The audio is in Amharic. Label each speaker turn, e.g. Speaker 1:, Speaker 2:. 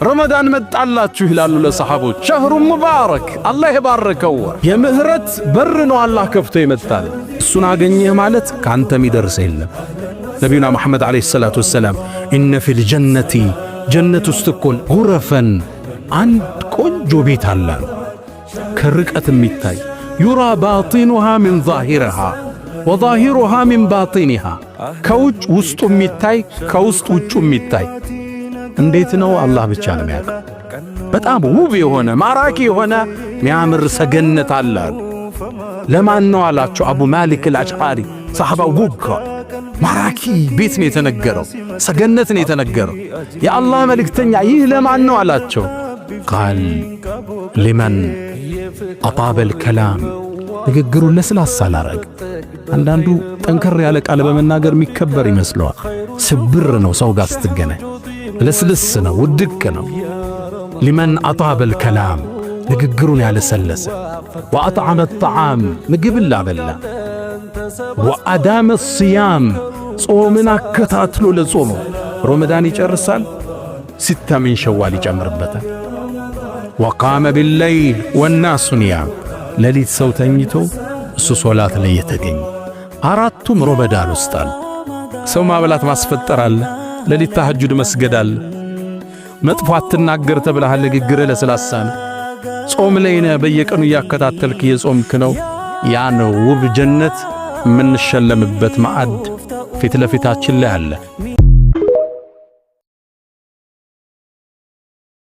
Speaker 1: ረመዳን መጣላችሁ ይላሉ ለሰሓቦች። شهر مبارك፣ አላህ የባረከው ወር የምህረት በር ነው። አላህ ከፍቶ ይመጣል። እሱን አገኘህ ማለት ከአንተ የሚደርስ የለም። ነቢዩና መሐመድ عليه الصلاة والسلام إن في الجنة፣ ጀነት ውስጥ እኮ غرفا፣ አንድ ቆንጆ ቤት አለ ከርቀት የሚታይ፣ يرى باطنها من ظاهرها وظاهرها من باطنها፣ ከውጭ ውስጡ የሚታይ፣ ከውስጥ ውጩ የሚታይ። እንዴት ነው? አላህ ብቻ ነው የሚያውቀው። በጣም ውብ የሆነ፣ ማራኪ የሆነ፣ የሚያምር ሰገነት አለ አሉ። ለማን ነው አላቸው አቡ ማሊክ አልአሽዓሪ። ሰሐባው ጉግ፣ ማራኪ ቤት ነው የተነገረው፣ ሰገነት ነው የተነገረው። የአላህ መልእክተኛ ይህ ለማን ነው አላቸው። قال لمن أطاب الكلام፣ ንግግሩን ለስላሳ ላረግ። አንዳንዱ ጠንከር ያለ ቃል በመናገር የሚከበር ይመስለዋል። ስብር ነው ሰው ጋር ስትገናኝ፣ ልስልስ ነው፣ ውድቅ ነው። لمن أطاب الكلام፣ ንግግሩን ያለሰለሰ፣ وأطعم الطعام፣ ምግብን ላበላ፣ وأدام الصيام፣ ጾምን አከታትሎ ለጾመው። ረመዳን ይጨርሳል፣ ستة من شوال ይጨምርበታል። وقام بالليل والناس نيام፣ ሌሊት ሰው ተኝቶ እሱ ሶላት ላይ የተገኘ። አራቱም ረመዳን ውስጥ አለ። ሰው ማብላት ማስፈጠር አለ። ሌሊት ተሐጁድ መስገድ አለ። መጥፎ አትናገር ተብለሃል። ንግግርህ ለስላሳ ነው። ጾም ላይ ነህ። በየቀኑ እያከታተልክ እየጾምክ ነው። ያ ነው ውብ ጀነት የምንሸለምበት ማዕድ ፊት ለፊታችን ላይ አለ።